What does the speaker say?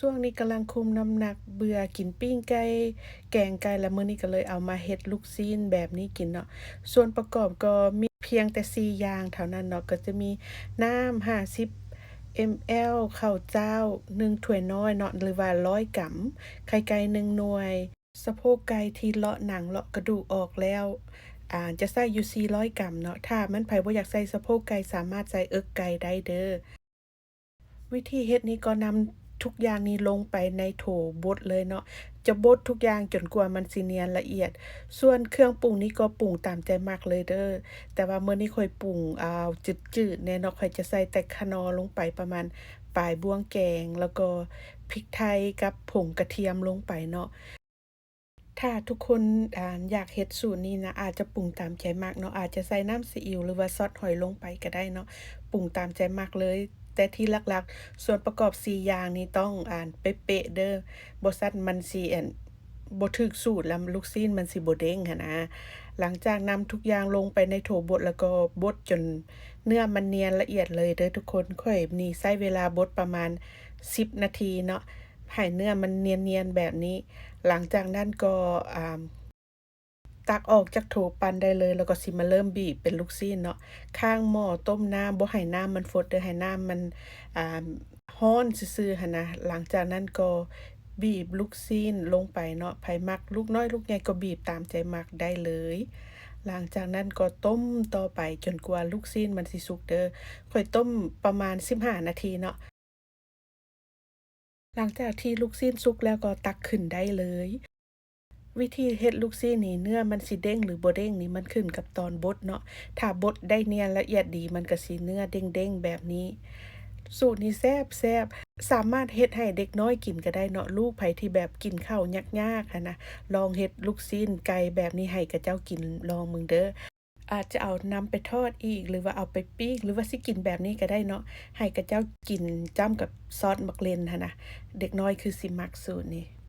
ຊ່ວງນີ້ກຳລັງຄຸມນ້ຳໜັກ ເບື່ອກິນປີ້ງໄກ່ ແກງໄກ່ ລະມື້ນີ້ກໍເລີຍເອົາມາເຮັດລູກຊີ້ນແບບນີ້ກິນເນາະ. ສ່ວນປະກອບກໍມີພຽງແຕ່ສີ່ຢ່າງເທົ່ານັ້ນເນາະ ກໍຈະມີນ້ຳຫ້າສິບເອັມແອລ, ເຂົ້າຈ້າວໜຶ່ງຖ້ວຍນ້ອຍເນາະ ຫຼືວ່າຮ້ອຍກຣາມ, ໄຂ່ໄກ່ໜຶ່ງໜ່ວຍ, ສະໂພກໄກ່ທີ່ເລາະໜັງເລາະກະດູກອອກແລ້ວ ອາ ຈະໃສ່ຢູ່ສີ່ຮ້ອຍກຣາມເນາະ. ຖ້າແມ່ນໃຜບໍ່ຢາກໃສ່ສະໂພກໄກ່ ສາມາດໃສ່ເອິກໄກ່ໄດ້ເດີ້. ວິທີເຮັດນີ້ກໍນຳທຸກຢ່າງນີ້ລົງໄປໃນໂຖບົດເລີຍເນາະ, ຈະບົດທຸກຢ່າງຈົນກວ່າມັນຊິນຽນລະອຽດ. ສ່ວນເຄື່ອງປຸງນີ້ກໍປຸງຕາມໃຈມັກເລີຍເດີ້, ແຕ່ວ່າມື້ນີ້ຂ້ອຍປຸງ ອາ ຈືດໆແດ່ເນາະ, ຂ້ອຍຈະໃສ່ແຕ່ຂະໜໍລົງໄປປະມານປາຍບ່ວງແກງ ແລ້ວກໍພິກໄທກັບຜົງກະທຽມລົງໄປເນາະ. ຖ້າທຸກຄົນ ອາ ຢາກເຮັດສູດນີ້ນະ ອາດຈະປຸງຕາມໃຈມັກເນາະ, ອາດຈະໃສ່ນ້ຳຊີອິ້ວ ຫຼືວ່າຊອດຫອຍລົງໄປກໍໄດ້ເນາະ, ປຸງຕາມໃຈມັກເລີຍ. ແຕ່ທີ່ຫຼັກໆ ສ່ວນປະກອບສີ່ຢ່າງນີ້ຕ້ອງ ອາ ເປະໆເດີ້, ບໍ່ຊັ້ນມັນຊິ ອັນ ບໍ່ຖືກສູດ ແລ້ວລູກຊີ້ນມັນຊິບໍ່ເດ້ງຫັ້ນນະ. ຫຼັງຈາກນຳທຸກຢ່າງລົງໄປໃນໂຖບົດ ແລ້ວກໍບົດຈົນເນື້ອມັນນຽນລະອຽດເລີຍເດີ້ທຸກຄົນ. ຂ້ອຍນີ້ໃຊ້ເວລາບົດປະມານສິບນາທີເນາະ ໃຫ້ເນື້ອມັນນຽນໆແບບນີ້. ຫຼັງຈາກນັ້ນກໍ ອາ ຕັກອອກຈາກໂຖປັ່ນໄດ້ເລີຍ ແລ້ວກໍຊິມາເລີ່ມບີບເປັນລູກຊີ້ນເນາະ. ຄ້າງໝໍ້ຕົ້ມນ້ຳ ບໍ່ໃຫ້ນ້ຳມັນຟົດເດີ້, ໃຫ້ນ້ຳມັນ ອາ ຮ້ອນຊື່ໆຫັ້ນນະ. ຫຼັງຈາກນັ້ນກໍບີບລູກຊີ້ນລົງໄປເນາະ, ໃຜມັກລູກນ້ອຍລູກໃຫຍ່ກໍບີບຕາມໃຈມັກໄດ້ເລີຍ. ຫຼັງຈາກນັ້ນກໍຕົ້ມຕໍ່ໄປຈົນກວ່າລູກຊີ້ນມັນຊິສຸກເດີ້, ຂ້ອຍຕົ້ມປະມານສິບຫ້ານາທີເນາະ. ຫຼັງຈາກທີ່ລູກຊີ້ນສຸກແລ້ວກໍຕັກຂຶ້ນໄດ້ເລີຍ. ວິທີເຮັດລູກຊີ້ນນີ້ ເນື້ອມັນຊິເດ້ງ ຫຼື ບໍ່ເດ້ງນີ້ ມັນຂຶ້ນກັບຕອນບົດເນາະ. ຖ້າບົດໄດ້ນຽນລະອຽດດີ ມັນກະຊິເນື້ອເດ້ງໆແບບນີ້. ສູດນີ້ແຊບໆ, ສາມາດເຮັດໃຫ້ເດັກນ້ອຍກິນກໍໄດ້ເນາະ. ລູກໃຜທີ່ແບບກິນເຂົ້າຍາກໆຫັ້ນນະ, ລອງເຮັດລູກຊີ້ນໄກ່ແບບນີ້ໃຫ້ເຂົາເຈົ້າກິນລອງເບິ່ງເດີ້. ອາດຈະເອົານຳໄປທອດອີກ ຫຼືວ່າເອົາໄປປີ້ງ ຫຼືວ່າຊິກິນແບບນີ້ກໍໄດ້ເນາະ, ໃຫ້ເຂົາເຈົ້າກິນຈ້ຳກັບຊອດໝາກເລັ່ນຫັ້ນນະ. ເດັກນ້ອຍຄືຊິມັກສູດນີ້.